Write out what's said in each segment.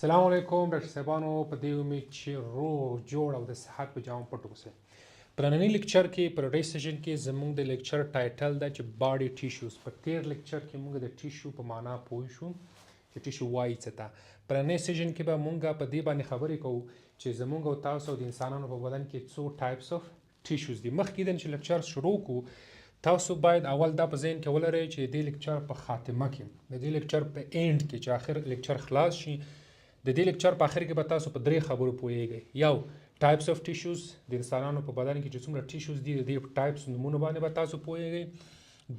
سلام علیکم ډاکټر صاحبانو، په دې امید چې روغ جوړ او د صحت په جامو پټ اوسئ. په ننني لیکچر کې، په دې session کې زموږ د لیکچر title ده چې body tissues. په تیر لیکچر کې موږ د tissue په معنا پوه شو چې tissue وایي څه ته. په ننني session کې به موږ په دې باندې خبرې کوو چې زموږ او تاسو د انسانانو په بدن کې څو types of tissues دي. مخکې د چې لیکچر شروع کو، تاسو باید اول دا په ذهن کې ولرئ چې د دې لیکچر په خاتمه کې، د دې لیکچر په end کې، چې آخر لیکچر خلاص شي، د دې لیکچر په آخر کې به تاسو په درې خبرو پوهیږئ. یو، types of tissues، د انسانانو په بدن کې چې څومره tissues دي، د دې types نومونو باندې به تاسو پوهیږئ.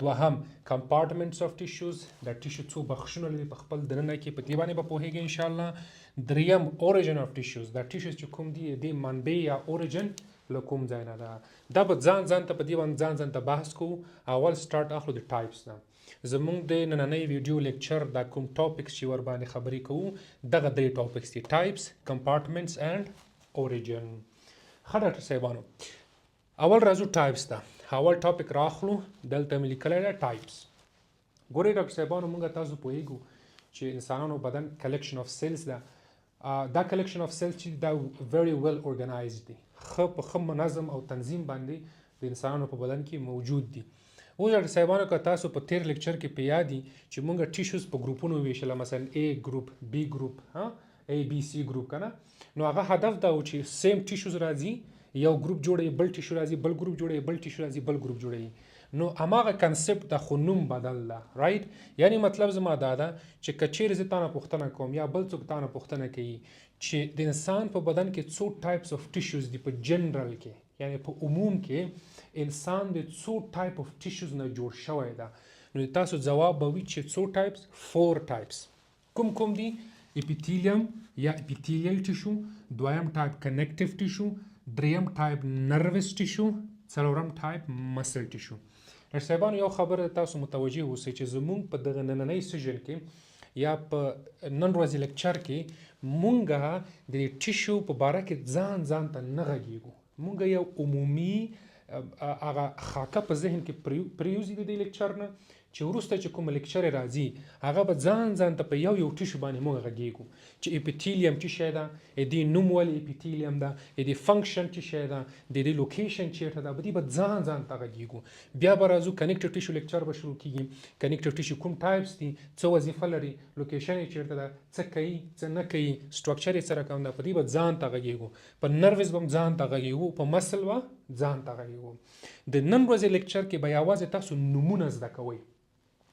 دوهم، compartments of tissues، د tissue څو بخشونه لري په خپل دننه کې، په دې باندې به پوهیږئ ان شاء الله. دریم، origin of tissues، دا tissues چې کوم دي، د منبع یا origin له کوم ځای نه ده. دا به ځان ځان ته په دې باندې ځان ځان ته بحث کوو. اول start اخلو د types نه. زمونږ د نننۍ ویډیو لیکچر دا کوم topics چې ور باندې خبرې کوو، دغه درې topics دي: types، compartments and origin. ښه ډاکټر صاحبانو، اول راځو types ته. اول topic راخلو، دلته مې لیکلی دی types. ګورئ ډاکټر صاحبانو، موږ تاسو پوهیږو چې انسانانو بدن collection of cells ده. دا collection of cells چې دا very well organized دي، ښه په ښه منظم او تنظیم باندې د انسانانو په بدن کې موجود دي. اوس ډاکټر صاحبانو، که تاسو په تیر لیکچر کې په یاد دي چې موږ tissues په ګروپونو ویشله، مثلا A group، B group، ها، A B C group کنه، نو هغه هدف دا و چې same tissues راځي، یو ګروپ جوړوي، بل tissue راځي، بل ګروپ جوړوي، بل tissue راځي، بل ګروپ جوړوي. نو هماغه concept د خو نوم بدل ده، right؟ یعنی مطلب زما دا ده چې کچېرې زه تانه پوښتنه کوم یا بل څوک تانه پوښتنه کوي چې د انسان په بدن کې څو types of tissues دي په جنرال کې، یعنی په عموم کې انسان د څو type of tissues نه جوړ شوی ده، نو تاسو ځواب به وي چې څو types؟ Four types. کوم کوم دي؟ Epithelium یا epithelial tissue، دویم type connective tissue، دریم type nervous tissue، څلورم type muscle tissue. ډاکټر صاحبانو، یو خبره تاسو متوجه اوسئ چې زمونږ په دغه نننۍ session کې یا په نن ورځې لیکچر کې مونږه د tissue په باره کې ځان ځان ته نه غږیږو. مونږ یو عمومي هغه خاکه په ذهن کې پریوزي د دې لیکچر نه چې وروسته چې کوم لیکچر راځي، هغه به ځان ځان ته په یو یو tissue باندې موږ غږیږو چې epithelium څه شی ده، د دې نوم ولې epithelium ده، د دې function څه شی ده، د دې location چیرته ده، په دې به ځان ځان ته غږیږو. بیا به راځو connective tissue lecture به شروع کیږي. Connective tissue کوم types دي، څه وظیفه لري، location یې چیرته ده، څه کوي، څه نه کوي، structure یې څه رقم ده، په دې به ځان ته غږیږو. په nerves به هم ځان ته غږیږو، په muscle به ځان ته غږیږو. د نن ورځې لیکچر کې به یوازې تاسو نومونه زده کوئ،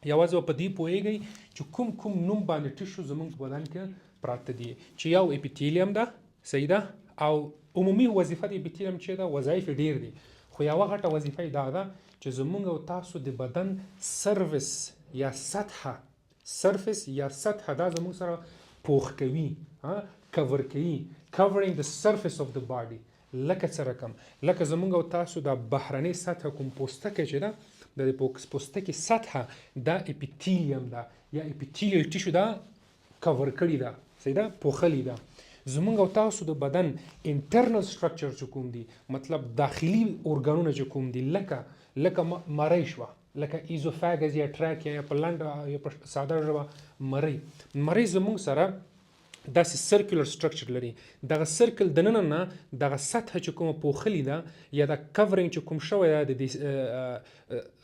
یوازې به په دې پوهیږئ چې کوم کوم نوم باندې tissue زمونږ په بدن کې پراته دي، چې یو epithelium ده، صحیح ده؟ او عمومي وظیفه د epithelium چې ده، وظایف یې ډېر دي، خو یوه غټه وظیفه یې دا ده چې زمونږ او تاسو د بدن surface یا سطحه، surface یا سطحه دا زمونږ سره پوښ کوي، کور کوي، covering the surface of the body. لکه څه رقم؟ لکه زمونږ او تاسو د بهرنۍ سطحه، کوم پوستکی چې ده، د پوستکي سطحه دا epithelium ده یا epithelial tissue دا کور کړی ده، صحیح ده؟ پوښلې ده. زمونږ او تاسو د بدن internal structure چې کوم دي، مطلب داخلي ارګانونه چې کوم دي، لکه مرۍ شوه، لکه esophagus یا trachea یا په لنډه یا په ساده ژبه مرۍ. مرۍ زمونږ سره داسې circular structure لري. دغه circle دننه نه دغه سطحه چې کومه پوښلې ده یا د covering چې کوم شوی ده د دې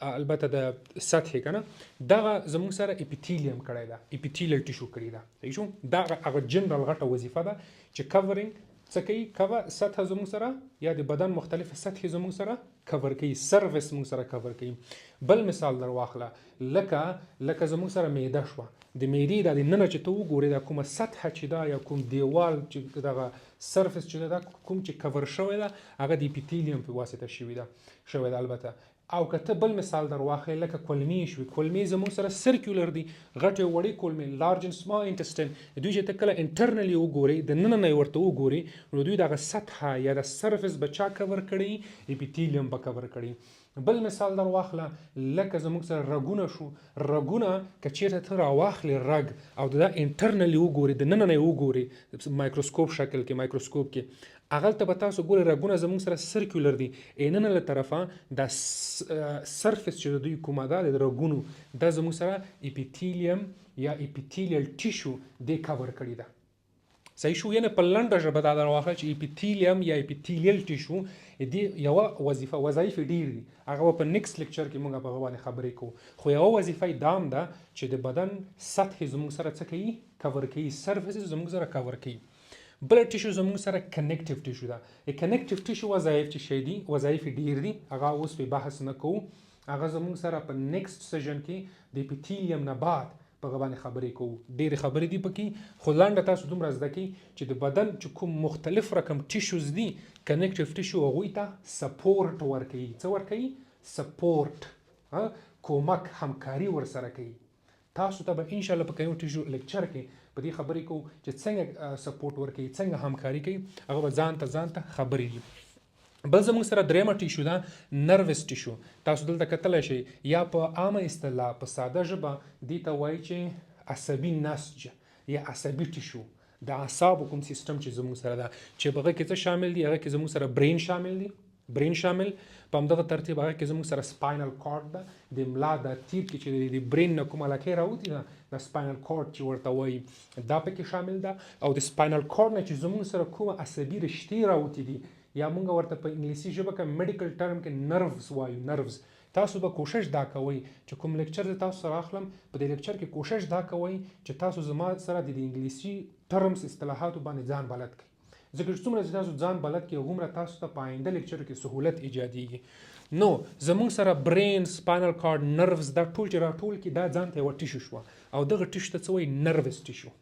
البته د سطحې کنه، دغه زموږ سره epithelium کړی ده، epithelial tissue کړی ده، صحیح شو؟ دغه هغه جنرال غټه وظیفه ده چې covering څه کوي؟ کوه سطح زموږ سره یا د بدن مختلفې سطحې زموږ سره کور کوي، surface موږ سره کور کوي. بل مثال در واخله، لکه زموږ سره معده شوه. د معدې د ننه چې ته وګورې، دا کومه سطحه چې ده یا کوم دیوال چې دغه surface چې ده، کوم چې کور شوی ده، هغه د epithelium په واسطه شوی ده البته. او که ته بل مثال در واخلې، لکه کولمې شوې، کولمې زموږ سره circular دي، غټې او وړې کولمې، large and small intestine. دوی چې ته کله internally وګورې، د ننه نه یې ورته وګورې، نو دوی دغه سطحه یا د surface به چا کور کړي؟ Epithelium به کور کړي. بل مثال در واخله، لکه زموږ سره رګونه شو. رګونه که چیرته ته راواخلې رګ او دا internally وګورې، د ننه نه یې وګورې مایکروسکوپ شکل کې، مایکروسکوپ کې، هغلته به تاسو ګورئ رګونه زموږ سره circular دي. ننه له طرفه دا surface چې د دوی کومه ده، د رګونو، دا زموږ سره epithelium یا epithelial tissue دې کور کړی ده. صحیح شو؟ یعنی په لنډه ژبه دا درواخله چې اپیتیلیم یا اپیتیلیل ټیشو دې یوه وظیفه، وظایف یې ډېر دي، هغه به په نیکسټ لیکچر کې موږ په هغه باندې خبرې کوو، خو یوه وظیفه یې دا هم ده چې د بدن سطحې زموږ سره څه کوي؟ کور کوي، سرفیسز زموږ سره کور کوي. بله ټیشو زموږ سره کنیکټیو ټیشو ده. د کنیکټیو ټیشو وظایف چې شی دي، وظایف یې ډېر دي، هغه اوس پرې بحث نه کوو، هغه زموږ سره په نیکسټ سیژن کې د اپیتیلیم نه بعد په هغه باندې خبرې کوو. ډېرې خبرې دي پکې، خو لنډه تاسو دومره زده کړئ چې د بدن چې کوم مختلف رقم ټیشوز دي، کنیکټیو ټیشو هغوی ته سپورټ ورکوي. څه ورکوي؟ سپورټ، کومک، همکاري ورسره کوي. تاسو ته به ان شاء الله په کنیکټیو ټیشو لیکچر کې په دې خبرې کوو چې څنګه سپورټ ورکوي، څنګه همکاري کوي، هغه به ځان ته ځان ته خبرې دي. بل زموږ سره درېیمه ټیشو ده، نروس ټیشو. تاسو دلته کتلی شئ، یا په عامه اصطلاح په ساده ژبه دې ته وایي چې عصبي نسج یا عصبي ټیشو. د اعصابو کوم سیستم چې زموږ سره ده، چې په هغه کې څه شامل دي؟ هغه کې زموږ سره برین شامل دي، برین شامل، په همدغه ترتیب هغه کې زموږ سره سپاینل کارډ ده، د ملا د تیر کې چې د برین نه کومه لکۍ راوتې ده، د سپاینل کارډ چې ورته وایي، دا پکې شامل ده. او د سپاینل کارډ نه چې زموږ سره کومه عصبي رشتې راوتې دي، یا موږ ورته په انګلیسي ژبه کې میډیکل ټرم کې نروز وایو، نروز. تاسو به کوشش دا کوئ چې کوم لیکچر زه تاسو سره اخلم، په دې لیکچر کې کوشش دا کوئ چې تاسو زما سره د انګلیسي ټرمز اصطلاحاتو باندې ځان بلد کړئ، ځکه چې څومره چې تاسو ځان بلد کړئ هغومره تاسو ته په آینده لیکچر کې سهولت ایجادیږي. نو زموږ سره برین، سپاینل کارډ، نروز، دا ټول چې راټول کړي دا ځان ته یوه ټیشو شوه، او دغه ټیشو ته څه وایي؟ نروس ټیشو.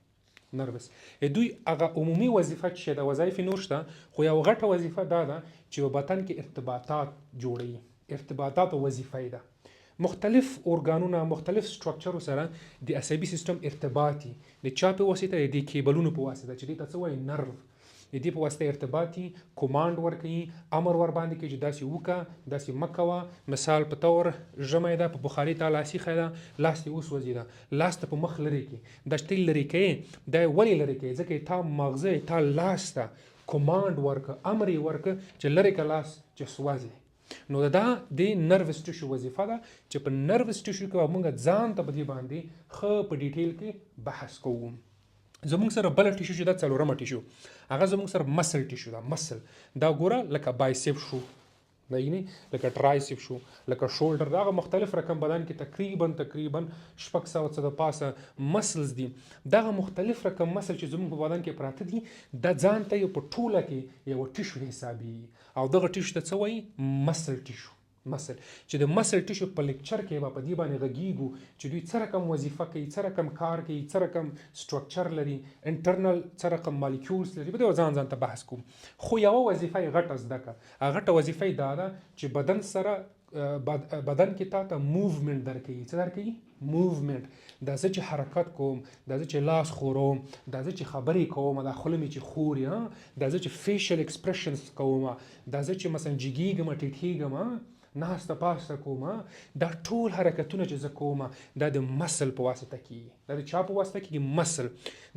نروس دوی هغه عمومي وظیفه چې ده، وظایف یې نور شته، خو یوه غټه وظیفه دا ده چې په بدن کې ارتباطات جوړوي، ارتباطات وظیفه یې ده. مختلف ارګانونه، مختلف سټرکچرو سره د عصبي سیستم ارتباطي، د چا په واسطه؟ د دې کیبلونو په واسطه چې دې ته څه وایي؟ نرو. د دې په واسطه ارتباطي، کومانډ ورکوي، امر ورباندې کوي چې داسې وکړه، داسې مه کوه. مثال په طور ژمی ده، په بخاري تا لاس ایښی ده، لاس دې وسوځېده، لاس ته په مخ لرې کړې، دا چې ته یې لرې کوې، دا یې ولې لرې کوې؟ ځکه تا ماغزه، تا لاس ته کومانډ ورکړ، امر یې ورکړ چې لرې که لاس چې سوځې. نو دا د نروس ټیشو وظیفه ده چې په نروس ټیشو کې به موږ ځان ته په دې باندې ښه په ډیټیل کې بحث کوو. زموږ سره بله ټیشو چې ده، څلورمه ټیشو، هغه زموږ سره مسل ټیشو ده. مسل دا ګوره لکه بایسپ شو، دا یعنی لکه ټرایسپ شو، لکه شولډر، دا هغه مختلف رقم بدن کې تقریبا 600 څه د پاسه مسلز دي. دغه مختلف رقم مسل چې زموږ په بدن کې پراته دي، دا ځان ته یو په ټوله کې یوه ټیشو حسابېږي، او دغه ټیشو ته څه وایي؟ مسل ټیشو. مسل چې د مسل ټیشو په لیکچر کې به په دې باندې غږیږو چې دوی څه رقم وظیفه کوي، څه رقم کار کوي، څه رقم سټرکچر لري، انټرنل څه رقم مالیکیولز لري، په دې به ځان ځان ته بحث کوو. خو یوه وظیفه یې غټه زده کړه، هغه غټه وظیفه یې دا ده چې بدن سره، بدن کې تا ته موومنټ درکوي. څه درکوي؟ موومنټ. دا زه چې حرکت کوم، دا زه چې لاس ښوروم، دا زه چې خبرې کوم، دا خوله مې چې ښوري، دا زه چې فیشل اکسپریشنز کوم، دا زه چې مثلا جګېږم، ټیټېږم، ناسته پاسته کوم، دا ټول حرکتونه چې زه کوم دا د مسل په واسطه کیږي. دا د چا په واسطه کیږي؟ مسل.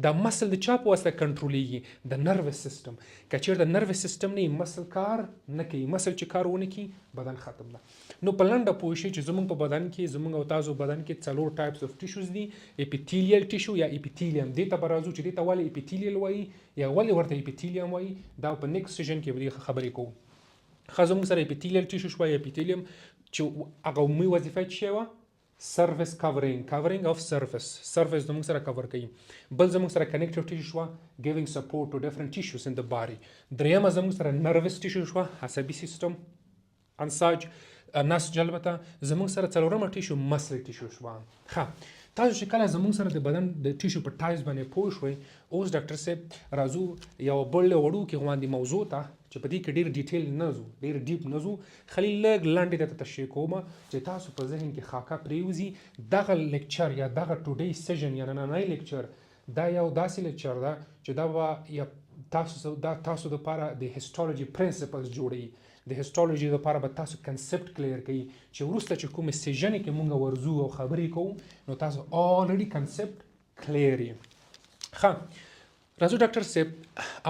دا مسل د چا په واسطه کنټرولېږي؟ د نروس سیستم. که چېرته نروس سیستم نه وي، مسل کار نه کوي. مسل چې کار ونه کړي، بدن ختم ده. نو په لنډه پوه شئ چې زموږ په بدن کې، زموږ او تاسو بدن کې څلور ټایپس اف ټیشوز دي. اپیتیلیل ټیشو یا اپیتیلیم، دې ته به راځو چې دې ته ولې اپیتیلیل وایي یا ولې ورته اپیتیلیم وایي، دا په نیکسټ سیشن کې به دې خبرې کوو. ښه، زموږ سره اپیتیلیل ټیشو شوه، اپیتیلیم چې هغه عمومي وظیفه یې څه شی وه؟ سرفیس کورینګ، کورینګ اف سرفیس، سرفیس زموږ سره کور کوي. بل زموږ سره کنیکټیو ټیشو شوه، ګیوینګ سپورټ ټو ډیفرنٹ ټیشوز ان د باډي. درېیمه زموږ سره نروس ټیشو شوه، عصبي سیستم، انساج، نسج. البته زموږ سره څلورمه ټیشو مسل ټیشو شوه. ښه، تاسو چې کله زموږ سره د بدن د ټیشو په ټایپس باندې پوه شوئ، اوس ډاکټر صاحب راځو یو بل وړوکي غوندې موضوع ته چې په دې کې ډېر ډیټیل نه ځو، ډېر ډیپ نه ځو، خلی لږ لنډې درته تشریح کوم چې تاسو په ذهن کې خاکه پرېوځي. دغه لیکچر یا دغه ټوډی سیشن یا نننی لیکچر دا یو داسې لیکچر ده چې دا به یا تاسو دا تاسو دپاره د هیسټولوجي پرنسپلز جوړوي. د هیسټولوجي دپاره به تاسو کنسپټ کلیر کوي چې وروسته چې کومې سیژنې کې مونږ ورځو او خبرې کوو نو تاسو آلریډي کنسپټ کلیر یې. ښه، راځو ډاکټر صاحب.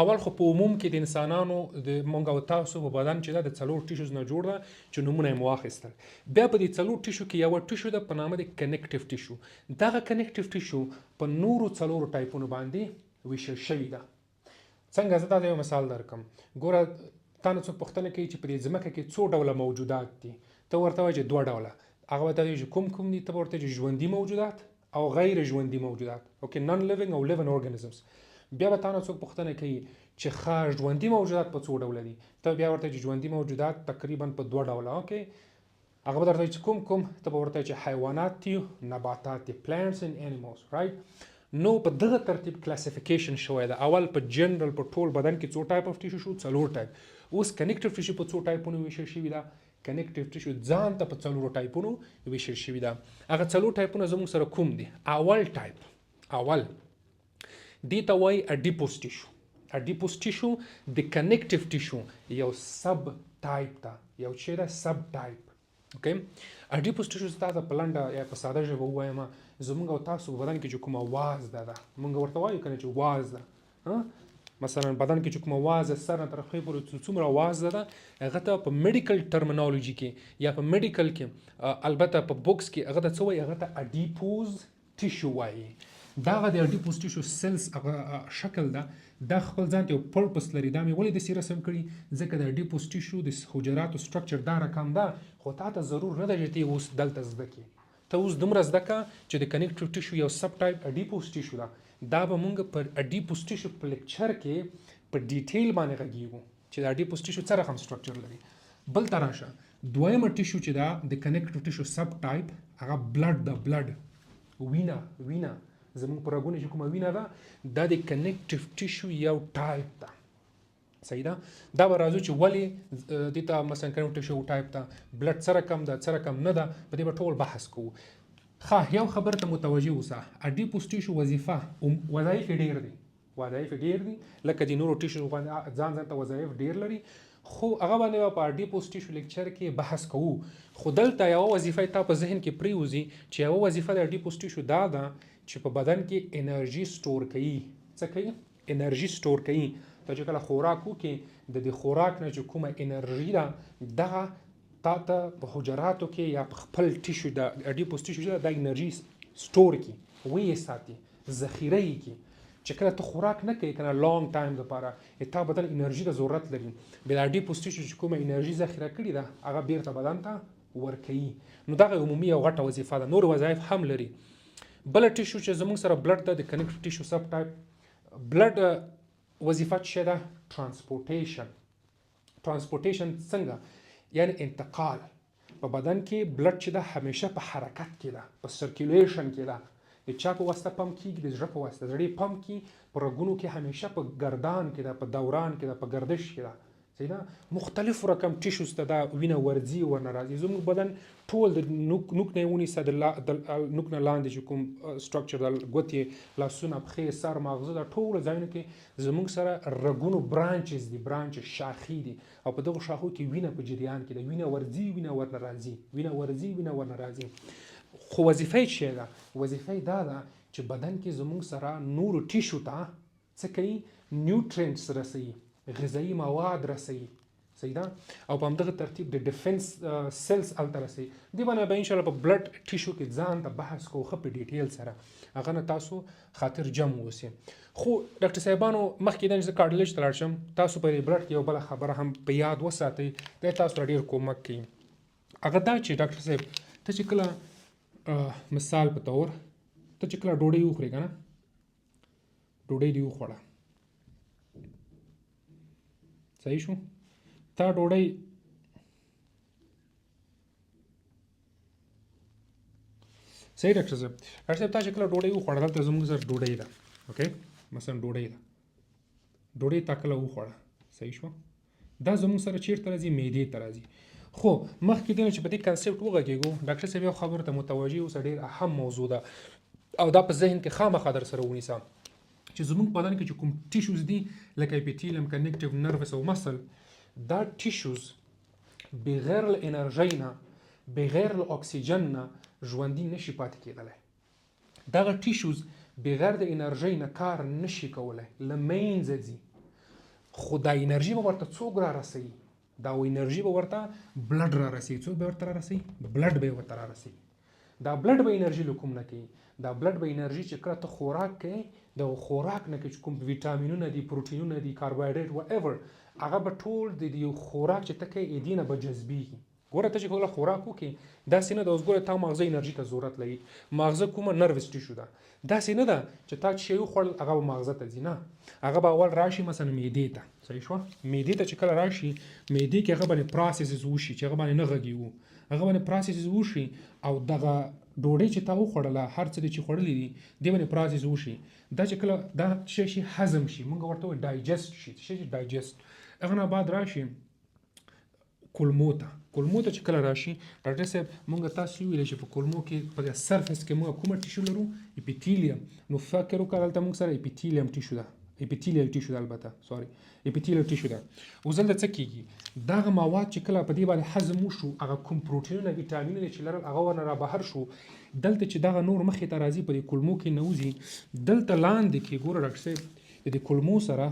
اول خو په عموم کې د انسانانو د مونږ او تاسو په بدن چې ده د څلور ټیشوز نه جوړ ده چې نومونه یې مو واخیستل. بیا په دې څلور ټیشو کې یوه ټیشو ده په نامه د کنیکټیو ټیشو. دغه کنیکټیو ټیشو په نورو څلورو ټایپونو باندې ویشل شوې ده. څنګه؟ زه تاته یو مثال درکم. ګوره، تا نه څوک پوښتنه کوي چې په دې ځمکه کې څو ډوله موجودات دي، ته ورته وایې چې دوه ډوله. هغه به ته وایي چې کوم کوم دي؟ ته به ورته چې ژوندي موجودات او غیر ژوندي موجودات، okay، non living او living organisms. بیا به تا نه څوک پوښتنه کوي چې ښه، ژوندي موجودات په څو ډوله دي؟ ته بیا ورته چې ژوندي موجودات تقریبا په دوه ډوله، okay. هغه به درته چې کوم کوم؟ ته به ورته چې حیوانات دي، نباتات دي، plants and animals، right. نو په دغه ترتیب classification شوی ده. اول په جنرال په ټول بدن کې څو type of tissue شو؟ څلور ټایپ. اوس connective tissue په څو ټایپونو ویشل شوی ده؟ connective tissue ځان ته په څلورو ټایپونو ویشل شوی ده. هغه څلور ټایپونه زموږ سره کوم دي؟ اول ټایپ، اول دې ته وایي adipose tissue. Adipose tissue د connective tissue یو sub type ده، یو چې ده sub type، okay. Adipose tissue ته په لنډه یا په ساده ژبه ووایم، زموږ او تاسو په بدن کې چې کومه وازده ده، موږ ورته وایو کنه چې وازده، مثلا بدن کې چې کومه وازده، سر نه تر پښې پورې څومره وازده ده، هغه ته په medical terminology کې یا په medical کې، البته په books کې هغه ته څه وایي؟ هغه ته adipose tissue وایي. دغه د adipose tissue cells هغه شکل ده، دا خپل ځان ته یو purpose لري. دا مې ولې داسې رسم کړي؟ ځکه د adipose tissue د حجراتو structure دا رقم ده، خو تا ته ضرور نه ده چې ته اوس دلته زده کړې. ته اوس دومره زده که چې د connective tissue یو sub type adipose tissue ده. دا به مونږ پر adipose tissue په lecture کې په detail باندې غږیږو چې د adipose tissue څه رقم structure لري. بل ته راشه، دویمه tissue چې ده د connective tissue sub type، هغه blood ده. Blood، وینه. وینه زموږ په رګونو چې کومه وینه ده، دا د connective tissue یو ټایپ ده، صحیح ده. دا به راځو چې ولې دې ته مثلا connective tissue type ده، blood څه رقم ده، څه رقم نه ده، په دې به ټول بحث کوو. ښه، یو خبره ته متوجه اوسه. Adipose tissue وظیفه، وظایف یې ډېر دي، وظایف یې ډېر دي، لکه د نورو tissue ځان ځان ته وظایف ډېر لري، خو هغه باندې به په adipose tissue lecture کې بحث کوو. خو دلته یوه وظیفه تا په ذهن کې پریوځي چې یوه وظیفه د adipose tissue دا ده چې په بدن کې انرژي store کوي. څه کوي؟ انرژي store کوي. ته چې کله خوراک وکړې، د دې خوراک نه چې کومه انرژي ده، دغه تا ته په حجراتو کې یا په خپل tissue، د adipose tissue دا انرژي store کړي، ویې ساتي، ذخیره یې کړي، چې کله ته خوراک نه کوې کنه long time لپاره، تا بدن انرژي ته ضرورت لري، بیا د adipose tissue چې کومه انرژي ذخیره کړې ده، هغه بیرته بدن ته ورکوي. نو دغه عمومي یو غټه وظیفه ده، نور وظایف هم لري. بله tissue چې زموږ سره blood ده، د connective tissue sub type blood وظیفه څه ده؟ Transportation. Transportation څنګه؟ یعنی انتقال. په بدن کې blood چې ده همیشه په حرکت کې ده، په circulation کې ده. د چا په واسطه پمپ کیږي؟ د زړه په واسطه. زړه پمپ کی، په رګونو کې همیشه په ګردان کې ده، په دوران کې ده، په گردش کې ده، صحیح ده. مختلف رقم tissues ته دا وینه ورځي، ورنه راځي. زموږ بدن ټول د نوک نوک نه ونیسه، د نوک نه لاندې چې کوم structure د ګوتې، لاسونه، پښې، سر، ماغزه، دا ټول ځایونو کې زموږ سره رګونو branches دي، branches، شاخې دي، او په دغو شاخو کې وینه په جریان کې ده. وینه ورځي، وینه ورنه راځي، وینه ورځي، وینه ورنه راځي. خو وظیفه یې څه ده؟ وظیفه یې دا ده چې بدن کې زموږ سره نورو tissue ته څه کوي؟ Nutrients رسوي، غذایي مواد رسوي، صحیح ده. او په همدغه ترتیب د defense cells هلته رسوي. دې باندې به انشاءالله په blood tissue کې ځان ته بحث کوو ښه په detail سره، هغه نه تاسو خاطر جم اوسئ. خو ډاکټر صاحبانو، مخکې د چې زه cartilage ته لاړ شم، تاسو په دې blood کې یو بله خبره هم په یاد وساتئ، دا تاسو ته ډېر کومک کوي. هغه دا چې ډاکټر صاحب، ته چې کله مثال په تور ته چې کله ډوډۍ وخورې که نه، ډوډۍ دې وخوړه، صحیح شو، تا ډوډۍ صحیح ډاکټر صاحب، ډاکټر صاحب، تا چې کله ډوډۍ وخوړه، دلته زموږ سره ډوډۍ ده، okay، مثلا ډوډۍ ده، ډوډۍ تا کله وخوړه، صحیح شو، دا زموږ سره چیرته راځي؟ معدې ته راځي. خو مخکې دې نه چې په دې concept وغږېږو، ډاکټر صاحب، یو خبره ته متوجه اوسه، ډېر اهم موضوع ده او دا په ذهن کې خامخا در سره ونیسه چې زموږ بدن کې چې کوم tissues دي لکه epithelium، connective، nervous او muscle، دا tissues بغیر له انرژۍ نه، بغیر له اکسیجن نه ژوندي نشي پاتې کېدلی. دغه tissues بغیر د انرژۍ نه کار نشي کولی، له منځه ځي. خو دا انرژي به ورته څوک را رسوي؟ دا انرژي به ورته blood را رسوي. څوک به ورته را رسوي؟ Blood به ورته را رسوي. دا blood به انرژي له کوم نه کوي؟ دا blood به انرژي چې کله ته خوراک کوې د خوراک نه چې کوم ویټامینونه دي، پروټینونه دي، کاربوهایډریټ، whatever، هغه به ټول د دې خوراک چې ته کوې دې نه به جذبیږي. ګوره ته چې کله خوراک وکړې، داسې نه ده اوس ګوره تا ماغزه انرژي ته ضرورت لري، ماغزه کومه nervous tissue ده، داسې نه ده چې تا چې شی وخوړل هغه به ماغزه ته ځي، نه، هغه به اول راشي مثلا معدې ته. صحیح شوه؟ معدې ته چې کله راشي، معدې کې هغه باندې processes وشي، چې هغه باندې نه غږېږو، هغه باندې processes وشي او دغه ډوډۍ چې تا وخوړله، هر څه دې چې خوړلي دي، دې باندې process وشي. دا چې کله دا شی شي هضم شي، مونږ ورته وایو digest شي، څه شي digest، هغه نه بعد راشي کولمو ته. کولمو ته چې کله راشي، ډاکټر صاحب مونږ تاسو ویل چې په کولمو کې په surface کې مونږ کومه tissue لرو؟ Epithelium. نو فکر وکړه دلته مونږ سره epithelium tissue ده، epithelial tissue ده، البته sorry، epithelial tissue ده. اوس دلته څه کیږي؟ دغه مواد چې کله په دې باندې هضم وشو، هغه کوم پروټینونه ویټامینونه چې لرل هغه ورنه را بهر شو، دلته چې دغه نور مخې ته راځي، په دې کولمو کې نوځي، دلته لاندې کې ګوره ډاکټر صاحب، د دې کولمو سره،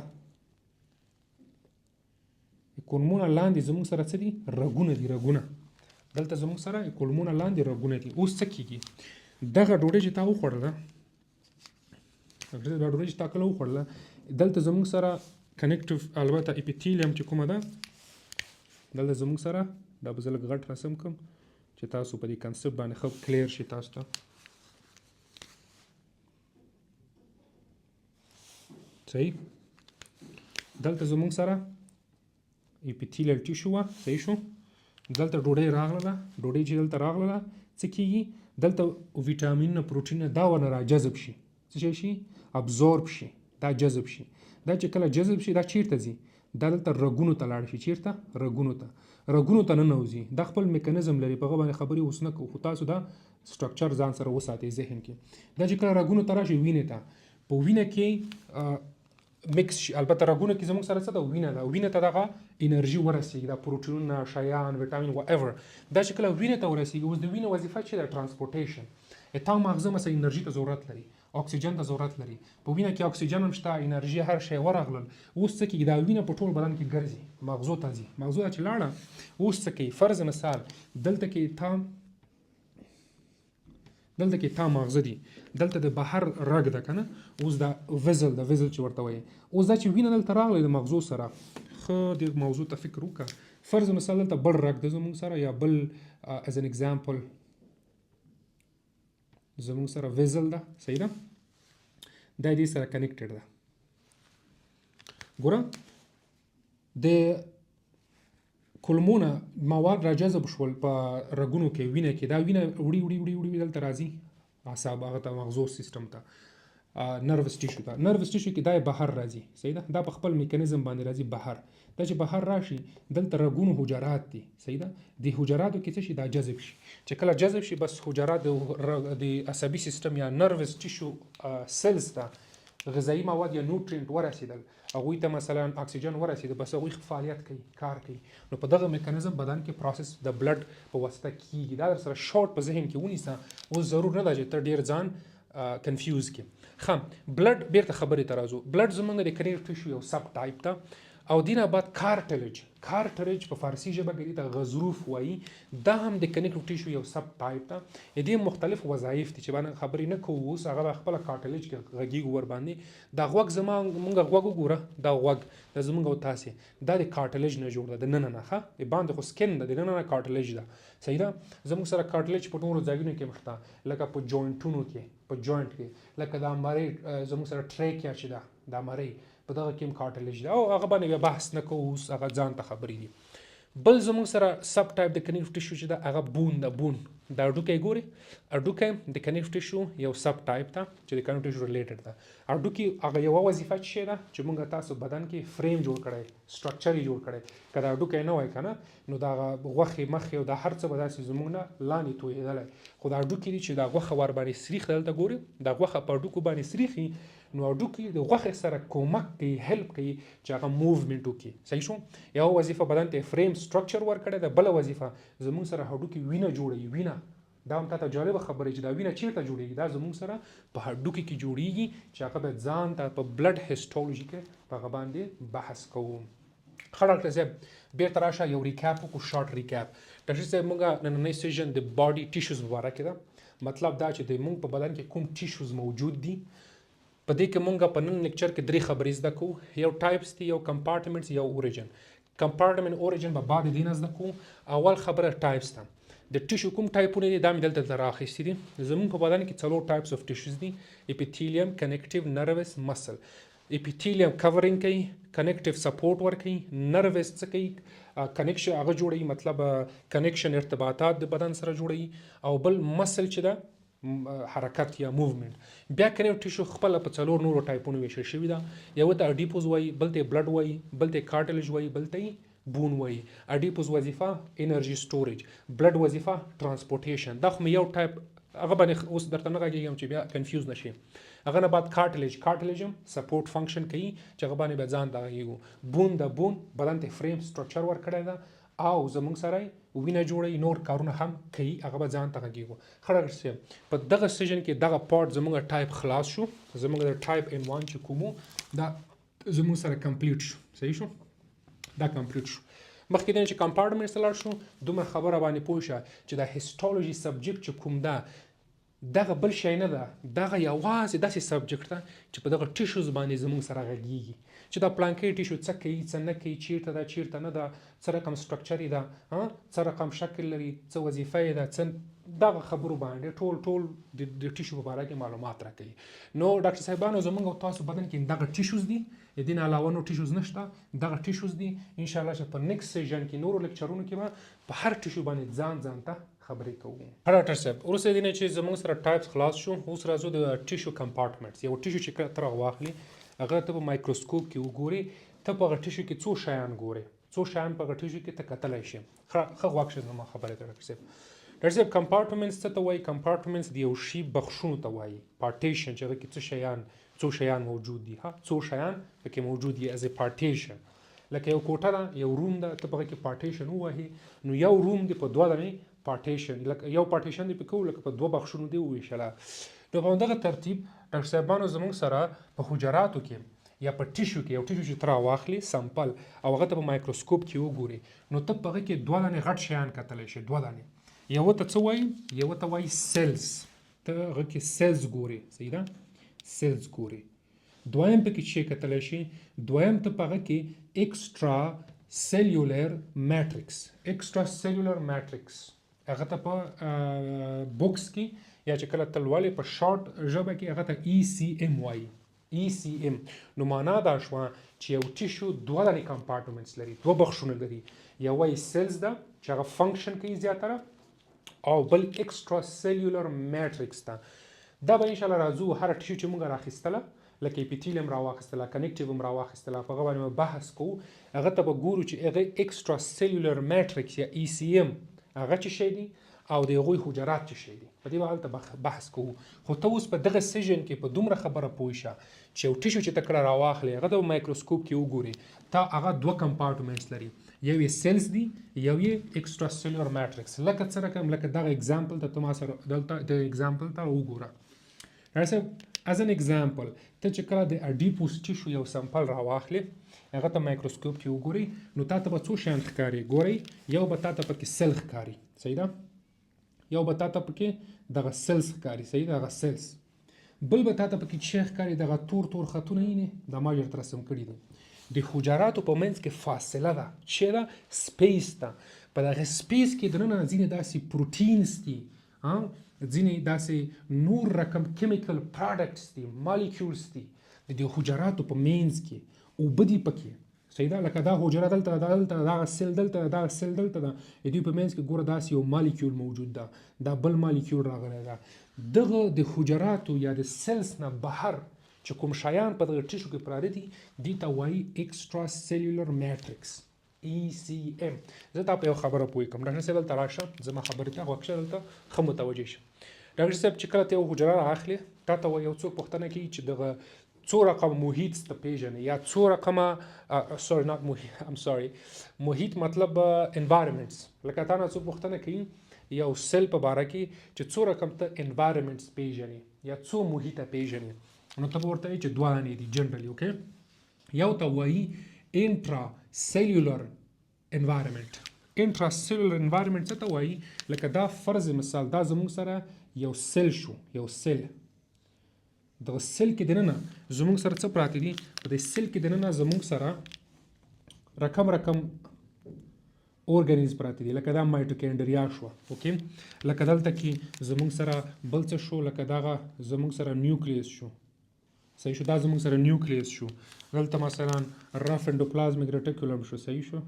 کولمو نه لاندې زموږ سره څه دي؟ رګونه دي، رګونه. دلته زموږ سره کولمو نه لاندې رګونه دي. اوس څه کیږي؟ دغه ډوډۍ چې تا وخوړله، دا ډوډۍ چې تا کله وخوړله، دلته زموږ سره connective، البته epithelium چې کومه ده، دلته زموږ سره دا به زه لږ غټ رسم کړم چې تاسو په دې concept باندې ښه clear شي تاسو ته. صحیح، دلته زموږ سره epithelial tissue وه. صحیح شو؟ دلته ډوډۍ راغله، ډوډۍ چې دلته راغله څه کیږي؟ دلته ویټامینونه پروټینونه دا ورنه را جذب شي، څه شي شي؟ absorb شي، دا جذب شي. دا چې کله جذب شي، دا چیرته ځي؟ دا دلته رګونو ته لاړ شي. چیرته؟ رګونو ته، رګونو ته ننوځي. دا خپل میکانیزم لري، په هغه باندې خبرې اوس نه کوو، خو تاسو دا structure ځان سره وساتئ ذهن کې. دا چې کله رګونو ته راشي، وینې ته، په وینه کې mix شي. البته رګونو کې زموږ سره څه ده؟ وینه ده. وینه ته دغه انرژي ورسیږي، دا پروټینونه، شیان، ویټامین، whatever. دا چې کله وینې ته ورسیږي، اوس د وینې وظیفه چې ده transportation. تا ماغزه مثلا انرژي ته ضرورت لري، اکسیجن ته ضرورت لري، په وینه کې اکسیجن هم شته، انرژي هر شی ورغلل. اوس څه کیږي؟ دا وینه په ټول بدن کې ګرځي، مغزو ته ځي. مغزو ته چې لاړه، اوس څه کوي؟ فرض مثال دلته کې تا ماغزه دي، دلته د بهر رګ ده کنه، اوس دا vessel ده، vessel چې ورته وایي. اوس دا چې وینه دلته راغلی د مغزو سره، ښه د موضوع ته فکر وکړه. فرض مثال دلته بل رګ ده زموږ سره، یا بل as an example زموږ سره vessel ده. صحیح ده؟ دا دې سره connected ده. ګوره، د کولمو نه مواد را جذب شول په رګونو کې، وینه کې، دا وینه وړي وړي وړي وړي دلته راځي اعصاب هغه ته، مغزو سیستم ته، nervous tissue ته. Nervous tissue کې دا بهر راځي. صحیح ده؟ دا په خپل میکانیزم باندې راځي بهر. دا چې بهر راشي، دلته رګونو حجرات دي. صحیح ده؟ د حجراتو کې څه شي؟ دا جذب شي. چې کله جذب شي، بس حجرات د عصبي سیستم یا nervous tissue cells ته غذایي مواد یا nutrient ورسېدل، هغوی ته مثلا اکسیجن ورسېد، بس هغوی فعالیت کوي، کار کوي. نو په دغه میکانیزم بدن کې process د blood په واسطه کیږي. دا در سره شارټ په ذهن کې ونیسه، اوس ضرور نه ده چې ته ډیر ځان confuse کې. ښه، blood، بیرته خبرې ته راځو. Blood زمونږ د connective tissue یو sub type ده. او دینه بعد cartilage. Cartilage په فارسی ژبه کې ته غضروف وایي. دا هم د connective tissue یو sub type ده. دې مختلف وظایف دي چې باندې خبرې نه کوو اوس، هغه خپل cartilage کې غږیږو ور باندې. دا غوږ زما، مونږ غوږ وګوره، دا غوږ د زمونږ او تاسې دا د cartilage نه جوړ ده، د ننه نه. ښه، د باندې خو skin ده، د ننه نه cartilage ده. صحیح ده؟ زموږ سره cartilage په نورو ځایونو کې مشته، لکه په joint ونو کې، په joint کې، لکه دا مرۍ زموږ سره trachea چې ده، دا مرۍ، په دغه کې هم cartilage ده. او هغه باندې بیا بحث نه کوو اوس، هغه ځان ته خبرې دي. بل زموږ سره sub type د connective tissue چې ده، هغه bone ده. Bone، دا هډوکی ګوري، هډوکی د connective tissue یو sub type ده چې د connective tissue related ده. هډوکی هغه یوه وظیفه چې ده چې موږ تاسو بدن کې فریم جوړ کړی، structure یې جوړ کړی. که دا هډوکی نه وای که نه، نو دا غوښې مخې او دا هر څه به داسې زموږ نه لاندې تویېدلی. خو دا هډوکي دي چې دا غوښه ورباندې سریښ، دلته ګوري، دا غوښه په هډوکو باندې سریښي، نو هډوکي د غوښې سره کومک کوي، help کوي چې هغه movement وکړي. صحیح شو؟ یوه وظیفه بدن ته frame structure ورکړی ده. بله وظیفه زموږ سره هډوکي وینه جوړوي. وینه، دا هم تاته جالبه خبره چې دا وینه چیرته جوړیږي؟ دا زموږ سره په هډوکي کې جوړیږي، چې هغه به ځان ته په blood histology کې په هغه باندې بحث کوو. ښه ډاکټر صاحب، بیرته راشه، یو recap وکړو، short recap. ډاکټر صاحب، موږ نننۍ session د body tissues مبارک ده. مطلب دا چې د موږ په بدن کې کوم tissues موجود دي. په دې کې مونږ په نن لیکچر کې درې خبرې زده کوو. یو types دي، یو compartments، یو origin. Compartment، origin به بعد دې نه زده کوو. اول خبره types ده. د tissue کوم ټایپونه دي، دا مې دلته درته راخیستي دي. زمونږ په بدن کې څلور types of tissues دي: epithelium، connective، nervous، muscle. Epithelium covering کوي، connective support ورکوي، nervous څه کوي؟ Connection هغه جوړوي، مطلب connection، ارتباطات د بدن سره جوړوي، او بل muscle چې ده حرکت یا movement. بیا connective tissue خپل په څلور نورو ټایپونو ویشل شوی ده. یو ته adipose وایي، بل ته blood وایي، بل ته cartilage وایي، بل ته bone وایي. Adipose وظیفه energy storage، blood وظیفه transportation. دا خو مې یو ټایپ هغه باندې اوس درته نه غږیږم چې بیا confuse نشي. هغه نه بعد cartilage، cartilage هم support function کوي چې هغه باندې به ځان ته غږیږو. Bone د bone بدن ته frame structure ورکړی ده او زمونږ سره وینه جوړوي، نور کارونه هم کوي، هغه به ځان ته غږیږو. ښه ډاکټر صاحب، په دغه session کې دغه part زمونږ ټایپ خلاص شو. زمونږ د ټایپ عنوان چې کومو دا زمونږ سره complete شو. صحیح شو، دا complete شو. مخکې دې چې compartment ته لاړ شو، دومره خبره باندې پوه شه چې د histology subject چې کوم ده، دغه بل شی نه ده، دغه یوازې داسې subject ده چې په دغه tissues باندې زموږ سره غږیږي چې دا پلانکی tissue څه کوي، څه نه کوي، چیرته ده، چیرته نه ده، څه رقم structure یې ده، څه رقم شکل لري، څه وظیفه یې ده، څه دغه خبرو باندې ټول ټول د tissue په باره کې معلومات راکوي. نو ډاکټر صاحبانو، زمونږ او تاسو بدن کې دغه tissues دي، د دې نه علاوه نور tissues نشته، دغه tissues دي. ان شاء الله چې په next session کې، نورو لیکچرونو کې به په هر tissue باندې ځان ځان ته خبرې کوو. ډاکټر صاحب، وروسته دې نه چې زموږ سره types خلاص شو، اوس راځو د tissue compartments. یو tissue چې کله ته راواخلي، هغه ته په مایکروسکوپ کې وګوري، ته په هغه tissue کې څو شیان ګورې؟ څو شیان په هغه tissue کې ته کتلی شې؟ ښه غوږ شه زما خبرې ته ډاکټر صاحب. ډاکټر صاحب، compartments څه ته وایي؟ Compartments د یو شي بخشونو ته وایي، پارټیشن چې هغه کې څه شیان، څو شیان موجود دي. ها، څو شیان پکې موجود دي as a partition. لکه یو کوټه ده، یو room ده، ته په هغه کې پارټیشن ووهې، نو یو room دی په دوه دانې پارټیشن، لکه یو پارټیشن دی پکې، لکه په دوه بخشونو دی وویشله. نو په همدغه ترتیب ډاکټر صاحبانو، زموږ سره په حجراتو کې یا په tissue کې، یو tissue چې ته راواخلې sample او هغه ته په مایکروسکوپ کې وګورې، نو ته په هغه کې دوه دانې غټ شیان کتلی شې، دوه دانې. یوه ته څه وایي؟ یوه ته وایي cells. ته هغه کې cells ګورې، صحیح ده؟ Cells ګورې. دویم پکې چې کتلی شي، دویم ته په هغه کې extracellular matrix. Extracellular matrix هغه ته په books کې یا چې کله ته لولې په شارټ ژبه کې هغه ته ECM وایي، ECM. نو معنا دا شوه چې یو tissue دوه دانې compartments لري، دوه بخشونه لري. یوه یې cells ده چې هغه function کوي زیاتره، او بل extracellular matrix ده. دا به انشاءالله راځو. هر tissue چې موږ راخیستله، لکه epithelium راواخیستله، connective هم راواخیستله، په هغه باندې به بحث کوو. هغه ته به ګورو چې هغه extracellular matrix یا ECM هغه څه شی دی او د هغوی حجرات څه شی دي، په دې به هلته بحث کوو. خو ته اوس په دغه session کې په دومره خبره پوه شه چې یو tissue چې ته کله راواخلې، هغه ته په مایکروسکوپ کې وګورې، تا هغه دوه compartments لري، یو یې cells دي، یو یې extracellular matrix. لکه څه رقم؟ لکه دغه example ته ته ما سره دلته د example ته وګوره. ډاکټر صاحب، as an example، ته چې کله د adipose tissue یو sample راواخلې، هغه ته مایکروسکوپ کې وګورې، نو تا ته به څو شیان ښکاري؟ ګورئ، یو به تا ته پکې cell ښکاري، صحیح ده؟ یو به تا ته پکې دغه cells ښکاري، صحیح ده؟ دغه cells. بل به تا ته پکې څه ښکاري؟ دغه تور تور خطونه یې دا ما درته رسم کړي دي. د حجراتو په منځ کې فاصله ده چې ده space ده. په دغه space کې دننه ځینې داسې proteins دي، ځینې داسې نور رقم chemical products دي، molecules دي. د دې حجراتو په منځ کې اوبه دي پکې، صحیح ده؟ لکه دا حجره دلته ده، دلته ده، دغه cell دلته ده، دغه cell دلته ده. د دوی په منځ کې ګوره داسې یو molecule موجود ده، دا بل molecule راغلی ده. دغه د حجراتو یا د cells نه بهر چې کوم شیان په دغه tissue کې پراته دي، دې ته وایي extracellular matrix، ECM. زه تا په یو خبره پوه کوم. ډاکټر صاحب، دلته راشه، زما خبرې ته غوږ شه، دلته ښه متوجه شه. ډاکټر صاحب، چې کله ته یو حجره رااخلې، تا ته یو څوک پوښتنه کوي چې دغه څو رقم محیط ته پیژنې یا څو رقمه، sorry، not محیط، I'm sorry، محیط مطلب environments. لکه تا نه څوک پوښتنه کوي یو cell په باره کې چې څو رقم ته environments پیژنې یا څو محیطه پیژنې، نو ته به ورته وایې چې دوه دانې دي generally، okay. یو ته وایي intracellular environment. Intracellular environment څه ته وایي؟ لکه دا فرض مثال دا زموږ سره یو cell شو، یو cell. دغه cell کې دننه زموږ سره څه پراته دي؟ په دې cell کې دننه زموږ سره رقم رقم organelles پراته دي، لکه دا mitochondria شوه. Okay، لکه دلته کې زموږ سره بل څه شو، لکه دغه زموږ سره nucleus شو. صحیح شو، دا زموږ سره nucleus شو. دلته مثلا rough endoplasmic reticulum شو. صحیح شو،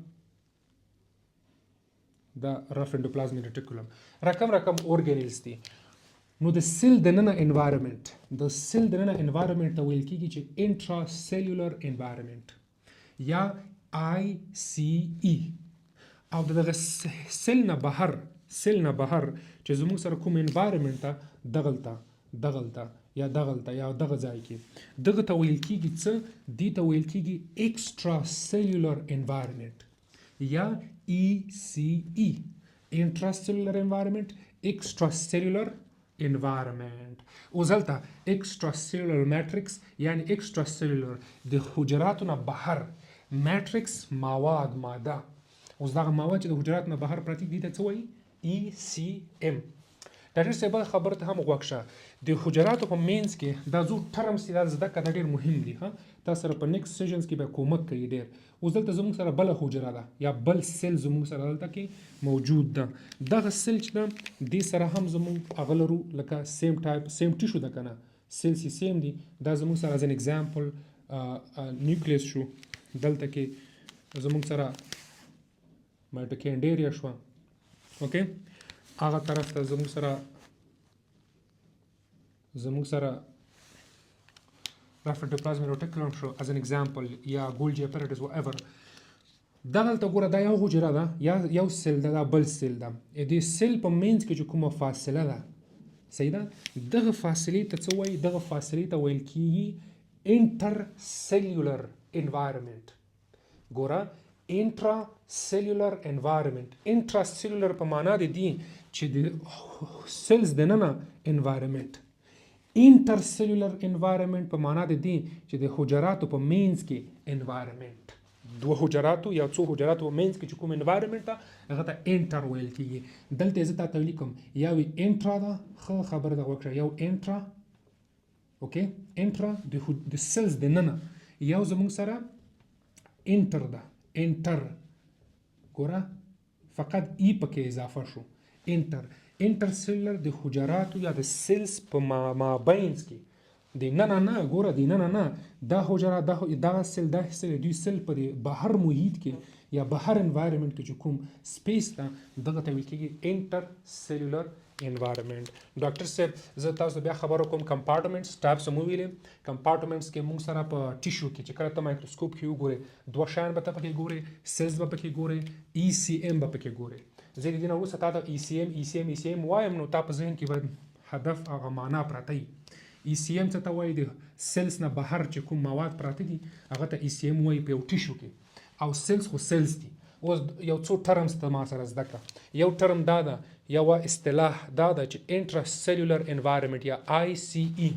دا rough endoplasmic reticulum، رقم رقم organelles دي. نو د cell دننه environment، د cell دننه environment ته ویل کیږي چې intracellular environment یا ICE. او د دغه cell نه بهر، cell نه بهر چې زموږ سره کوم environment ته، دغلته دغلته یا دغلته یا دغه ځای کې، دغه ته ویل کیږي څه؟ دې ته ویل کیږي extracellular environment یا ECE، intracellular environment، extracellular environment. اوس دلته extracellular matrix، یعنی extracellular د حجراتو نه بهر، matrix مواد، ماده. اوس دغه مواد چې د حجراتو نه بهر پراته دي، ته څه وایي؟ ECM. ډاکټر صاحب، بل خبره ته هم غوږ شه. د حجراتو په منځ کې دا څو terms دي، دا زده کړه، دا ډېر مهم دي. ها، تا سره په next sessions کې به کومک کوي ډېر. اوس دلته زموږ سره بله حجره ده یا بل cell زموږ سره دلته کې موجود ده. دغه cell چې ده، دې سره هم زموږ هغه لرو، لکه same type، same tissue ده که نه؟ cells یې same دي. دا زموږ سره as an example nucleus شو، دلته کې زموږ سره mitochondria شوه. Okay، هغه طرف ته زموږ سره rough endoplasmic reticulum شو as an example یا Golgi apparatus، whatever. دغلته ګوره، دا یو حجره ده یا یو cell ده، دا بل cell ده. د cell په منځ کې چې کومه فاصله ده، صحیح ده، دغه فاصلې ته څه وایي؟ دغه فاصلې ته ویل کیږي intercellular environment. ګوره، intracellular environment، intracellular په معنا د دې چې د cells دننه environment، intercellular environment په معنا د دې چې د حجراتو په منځ کې environment. دوه حجراتو یا څو حجراتو په منځ کې چې کوم environment ده، هغه ته inter ویل کیږي. دلته زه تاته لیکم، یو intra ده. ښه خبره ده، وکړه. یو intra، okay، intra د cells دننه، یو زموږ سره inter ده. Inter، ګوره، فقط E پکې اضافه شو، inter. Intercellular د حجراتو یا د cells په مابینځ کې، د نه نه، ګوره، د نه نه، دا حجره دا دغه cell، دا cell، دوی cell په بهر محیط کې یا بهر environment کې چې کوم space ده، دغه ته ویل کېږي intercellular environment. ډاکټر صاحب، زه تاسو بیا خبرو کوم. Compartments types مو ویلې. Compartments کې موږ سره په tissue کې چې کله ته مایکروسکوپ کې وګورې، دوه شیان به ته پکې ګورې: cells به پکې ګورې، ECM به پکې ګورې. زه د دې نه وروسته تا ته ECM، ECM، ECM وایم، نو تا په ذهن کې به هدف هغه معنا پراته وي. ECM څه ته وایي؟ د cells نه بهر چې کوم مواد پراته دي، هغه ته ECM وایي په یو tissue کې، او cells خو cells دي. اوس یو څو terms ته ما سره زده کړه. یو ټرم دا ده، یوه اصطلاح دا ده چې intracellular environment یا ICE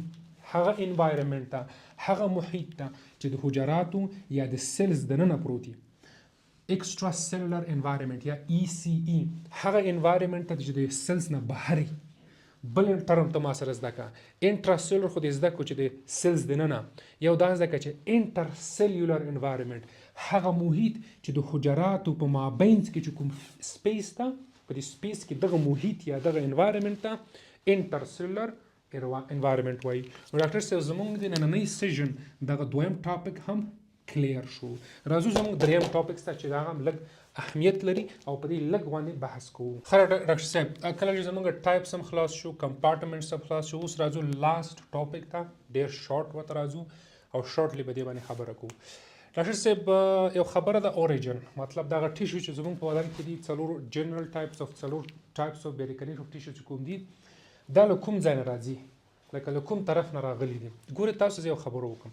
هغه environment ته، هغه محیط ته چې د حجراتو یا د cells دننه پروت دي. Extracellular environment یا ECE هغه environment ته چې د cells نه بهر. بل term ته ما سره زده کړه. Intracellular خو دې زده کړو چې د cells دننه. یو دا زده کړه چې intercellular environment هغه محیط چې د حجراتو په مابینځ کې چې کوم space ته، په دې space کې دغه محیط یا دغه environment ته intercellular environment وایي. نو ډاکټر صاحب، زمونږ د نننۍ session دغه دویم topic هم clear شو. راځو زموږ دریم topic ته چې دا هم لږ اهمیت لري او په دې لږ باندې بحث کوو. ښه ډاکټر صاحب، کله چې زموږ types هم خلاص شو، compartments هم خلاص شو، اوس راځو last topic ته. ډیر شارټ ورته راځو او shortly به دې باندې خبره کوو. ډاکټر صاحب، یو خبره ده، origin، مطلب دغه tissue چې زموږ په بدن کې دي، څلور general types of، څلور types of بیا connective tissue چې کوم دي، دا له کوم ځای نه راځي؟ لکه له کوم طرف نه راغلي دي؟ ګوره، تاسو زه یو خبره وکم.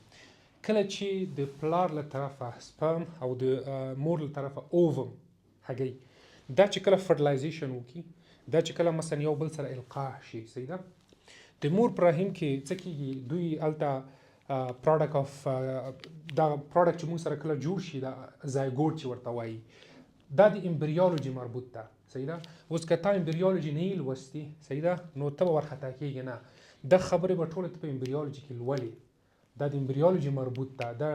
کله چې د پلار له طرفه sperm او د مور له طرفه ovum، هګۍ، دا چې کله fertilization وکړي، دا چې کله مثلا یو بل سره القاح شي، صحیح ده، د مور په رحم کې څه کیږي؟ دوی هلته product of دا product چې موږ سره کله جوړ شي، دا زایګوټ چې ورته وایي، دا د embryology مربوط ده، صحیح ده. اوس که تا embryology نه یې لوستي، صحیح ده، نو ته به ورخطا کېږې نه. دا خبرې به ټوله ته په embryology کې لولې. دا د embryology مربوط ده، دا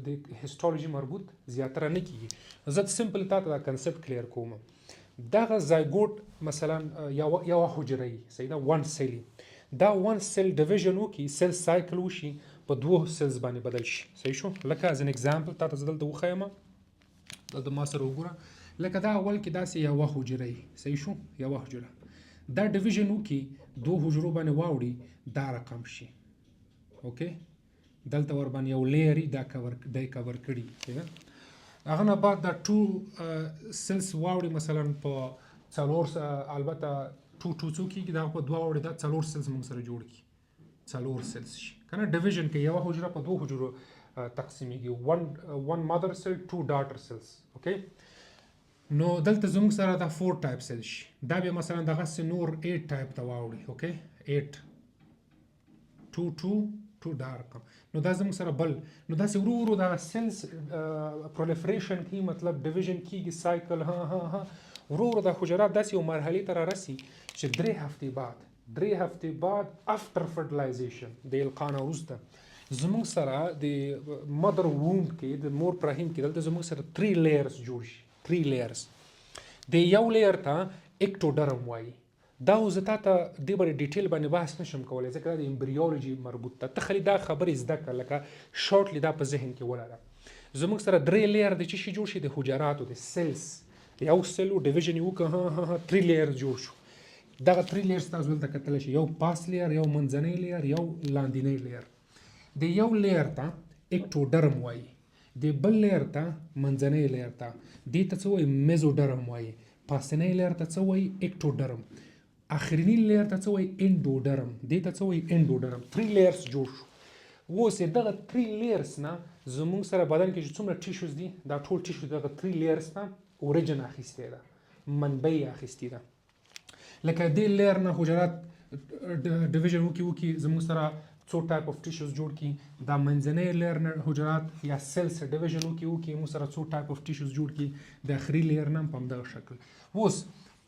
د histology مربوط زیاتره نه کیږي. زه simple تا ته دا concept clear کوم. دغه زایګوټ مثلا یو حجره یي، صحیح ده، one cell. دا one cell division وکړي، cell cycle وشي، په دوو cells باندې بدل شي، صحیح شو؟ لکه as an example تا ته زه دلته وښایم، دلته ما سره وګوره. لکه دا اول کې داسې یوه حجره یي، صحیح شو؟ یوه حجره دا division وکړي، دوو حجرو باندې واوړي، دا رقم شي. okay، دلته ور باندې یو layer دا کور دی، کور کړي، صحیح ده؟ هغه نه بعد دا two cells واوړي، مثلا په څلور، البته two two څو کېږي؟ دا په دوه واوړي، دا څلور cells موږ سره جوړ کړي، څلور cells شي که نه. division کې یوه حجره په دوو حجرو تقسیمیږي، one mother cell، two daughter cells. okay، نو دلته زموږ سره دا four type cell شي. دا بیا مثلا دغسې نور eight type ته واوړي. okay، eight، two، two، two، دا رقم. نو دا زموږ سره بل، نو داسې ورو ورو دا cells proliferation کوي، مطلب division کیږي، cycle ها ها ها، ورو ورو دا حجرات داسې یو مرحلې ته رارسي چې 3 هفتې بعد after fertilization، د القاح نه وروسته، زموږ سره د mother womb کې، د مور په رحم کې، دلته زموږ سره 3 layers جوړ شي، 3 layers. د یو layer ته ectoderm وایي. دا خو زه تا ته دې باندې detail باندې بحث نشم کولی، ځکه دا د embryology مربوط ده. ته خالي دا خبرې زده کړه، لکه shortly دا په ذهن کې ولره. زموږ سره درې layer د څه شي جوړ شي؟ د حجراتو، د cells. یو cell division یې وکړه، ها ها ها، three layer جوړ شو. دغه three layer تاسو دلته کتلی شئ، یو پاس layer، یو منځنۍ layer، یو لاندینی layer. د یو layer ته ectoderm وایي. د بل layer ته، منځنۍ layer ته، دې ته څه وایي؟ mesoderm وایي. پاسنۍ layer ته څه وایي؟ ectoderm. اخرینی layer ته څه وایي؟ endoderm. دې ته څه وایي؟ endoderm. three layers جوړ شو. اوس دغه three layers نه زموږ سره بدن کې چې څومره tissues دي، دا ټول tissues دغه three layers نه origin اخیستی ده، منبع یې اخیستی ده. لکه دې layer نه حجرات division وکي وکي، زموږ سره څو type of tissues جوړ کی. دا منځنۍ layer نه حجرات یا cells division وکي وکي، موږ سره څو type of tissues جوړ کی. د اخري layer نه په همدغه شکل. اوس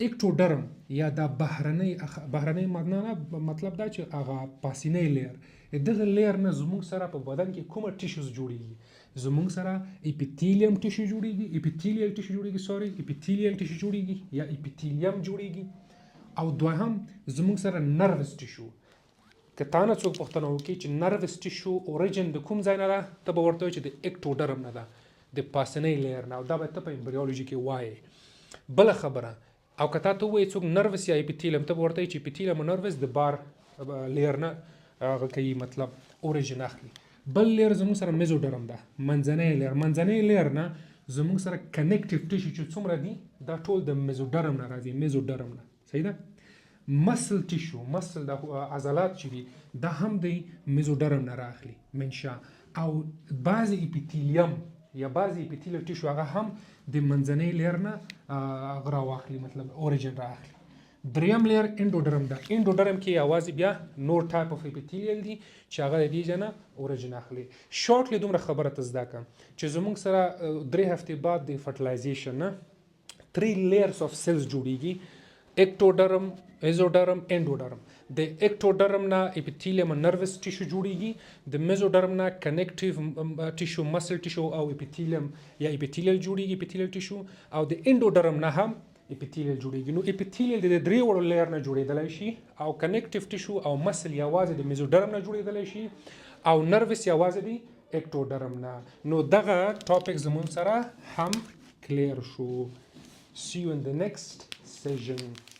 ectoderm یا دا بهرنۍ، بهرنۍ معنا نه، مطلب دا چې هغه پاسینۍ layer، دغه layer نه زموږ سره په بدن کې کومه tissues جوړیږي؟ زموږ سره epithelium tissue جوړیږي، epithelial tissue جوړیږي، sorry، epithelial tissue جوړیږي یا epithelium جوړیږي. او دوهم زموږ سره nervous tissue. که تا نه څوک پوښتنه وکړي چې nervous tissue origin د کوم ځای نه ده، ته به ورته وایې چې د ectoderm نه ده، د پاسنۍ layer نه، او دا به ته په embryology کې وایې. بله خبره، او که تا ته ووایي څوک nervous یا epithelium، ته به ورته وایې چې epithelium او nervous د بار layer نه هغه کوي، مطلب origin اخلي. بل layer زموږ سره mesoderm ده، منځنۍ layer. منځنۍ layer نه زموږ سره connective tissue چې څومره دي، دا ټول د mesoderm نه راځي، mesoderm نه، صحیح ده؟ muscle tissue، muscle د عضلات چې دي، دا هم د mesoderm نه راخلي منشا. او بعضې epithelium یا بعضې epithelial tissue هغه هم د منځنۍ layer نه هغه راواخلي، مطلب origin رااخلي. دریم layer endoderm ده. endoderm کې یوازې بیا نور type of epithelial دي چې هغه د دې نه origin اخلي. shortly دومره خبره ته زده کړه چې زموږ سره 3 هفتې بعد د fertilization نه three layers of cells جوړیږي، ectoderm، mesoderm، endoderm. د ectoderm نه epithelium، nervous tissue جوړیږي. د mesoderm نه connective tissue، muscle tissue او epithelium یا epithelial جوړیږي، epithelial tissue. او د endoderm نه هم epithelial جوړیږي. نو epithelial د درې وړو layer نه جوړیدلی شي، او connective tissue او muscle یوازې د mesoderm نه جوړیدلی شي، او nervous یوازې د ectoderm نه. نو دغه topic زمون سره هم clear شو. See you in the next session.